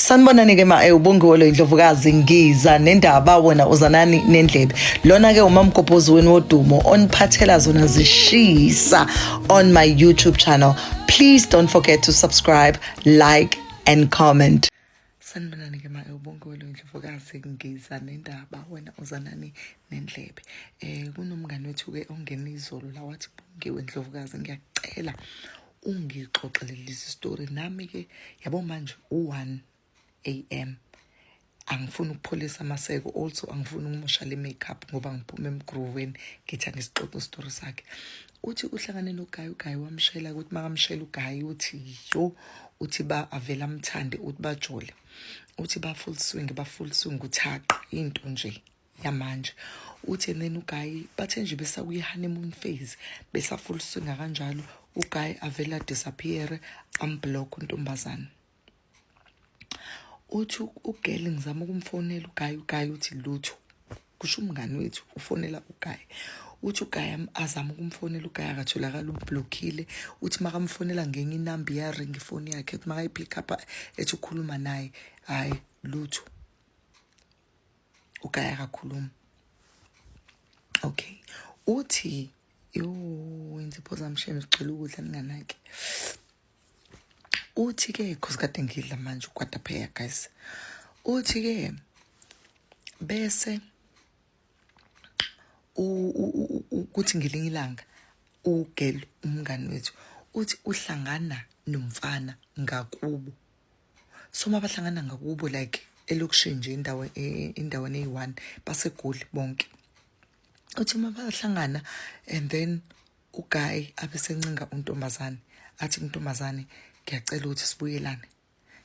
Sanibonani ke ma ubongiwe lo indlovukazi ngiza nendaba wena uzanani nendlebe. Lona ke umamgobhozi wenu wodumo oniphathela zona zishisa on my YouTube channel. Please don't forget to subscribe, like and comment. Sanibonani ke ma ubongiwe lo indlovukazi ngiza nendaba wena uzanani nendlebe. Kunomngane wethu ke ongena izolo la wathi Bongiwe Ndlovukazi ngiyacela ungixoxele lesi story nami ke yabo manje u-1 am angifuni ukupholisa amaseko also angifuni ukumosha le makeup ngoba ngiphuma emgrooveni ngithi angisixoxe isitori sakhe. Uthi uhlangane noGayi, uGayi wamshela ukuthi makamshela uGayi uthi yo, uthi ba avela amthande, uthi bajole, uthi ba full swing, ba full swing, uthaqa into nje yamanje. Uthi and then uGayi bathe nje besakwi-honeymoon phase besa-full swinga kanjalo, uGayi avele adisappear, amblock untombazane. Uthi ugirl ngizama ukumfonela uGayi, uGayi uthi lutho, kusho umngani wethu ufonela uGayi. Uthi uGayi azama ukumfonela uGayi akatholakala, umblockile. Uthi makamfonela ngenye inamba iyaringa ifoni yakhe, uthi makayipick up ethi ukhuluma naye, hhayi lutho, uGayi akakhuluma. Okay, uthi yo insipho zami shame zigcwele ukudla ninganaki. Uthi ke cause kade ngidla manje ukwatapheya guys. Uthi ke bese ukuthi ngelinye ilanga ugirl umngani wethu uthi uhlangana nomfana ngakubo. So mabahlangana ngakubo like elokishini nje indawo endaweni eyi-1 baseGoli bonke. Uthi uma bahlangana and then uGuy abesencinga untombazane, athi kuntombazane ngiyacela ukuthi sibuyelane,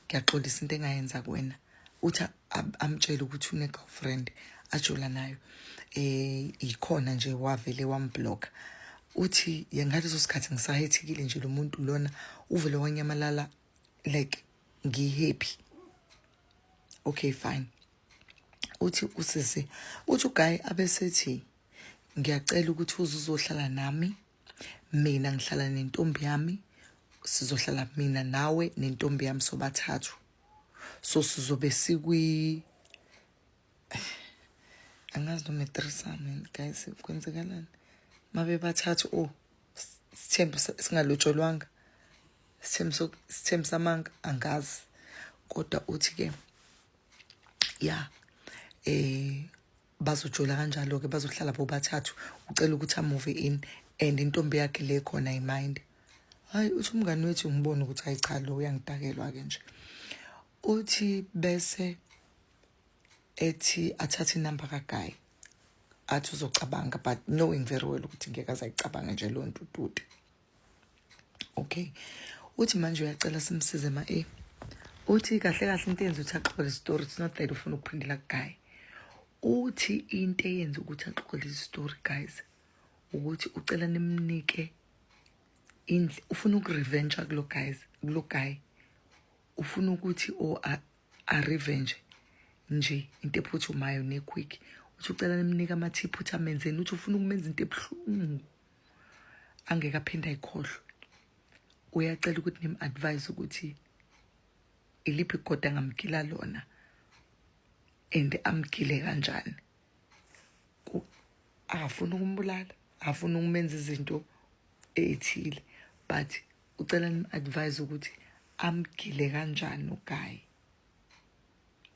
ngiyaxolisa into engayenza kuwena. Uthi amtshele ukuthi une-girlfriend ajola nayo, ikhona nje wavele wamblock. Uthi ngaleso sikhathi ngisahethekile nje lo muntu lona uvele wanyamalala like ngihappy. Okay fine. Uthi usisi, uthi uGuy abesethi ngiyacela ukuthi uze uzohlala nami, mina ngihlala nentombi yami, sizohlala mina nawe nentombi yami sobathathu, so sizobe sikwi angazi noma i-threesome guys, kwenzekalani mabe bathathu? Oh, sithembu singalotsholwanga, sithembu sithembu samanga angazi, kodwa uthi ke ya bazojola kanjalo ke, bazohlala bobathathu. Ucela ukuthi amove in and intombi yakhe le khona imind. Hayi uthi umngani wethu ngibona ukuthi hayi cha lo uyangidakelwa ke nje. Uthi bese ethi athathe inamba kaGuy athi uzocabanga, but knowing very well ukuthi ngeke azayicabange nje leyo nto tuti. Okay, uthi manje uyacela simsize ma uthi kahle kahle into eyenza ukuthi axoxe story, it's not that ufuna ukuphindela kuGuy. Uthi into eyenza ukuthi axoxe story guys ukuthi ucela nimnike indle, ufuna ukurevenge kulo guys, kulo guy ufuna ukuthi o a revenge nje into ephuthumayo ne-quick. Uthi ucela nimnike amathiphu ukuthi amenzeni, uthi ufuna ukumenza into ebuhlungu angeke aphinde ayikhohlwe. Uyacela ukuthi nim-advise ukuthi iliphi igoda angamgila lona and amgile kanjani. Akafuni ukumbulala, akafuni ukumenza izinto ey'thile, but ucela nim-advise ukuthi amgile kanjani uGuy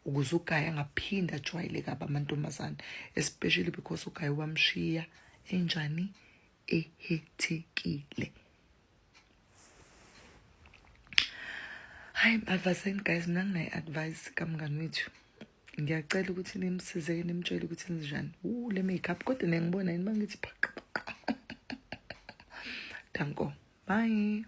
ukuze uGuy angaphinde ajwayele kabi amantombazane, especially because uGuy wamshiya enjani, ehethekile. Hayi adviseni guys, mina nginayi-advice kamngani wethu, ngiyacela ukuthi nimsize nimtshele ukuthi ninjani. Le makeup kodwa niyangibona yini mangithi phaqa phaqa. Danko, bye.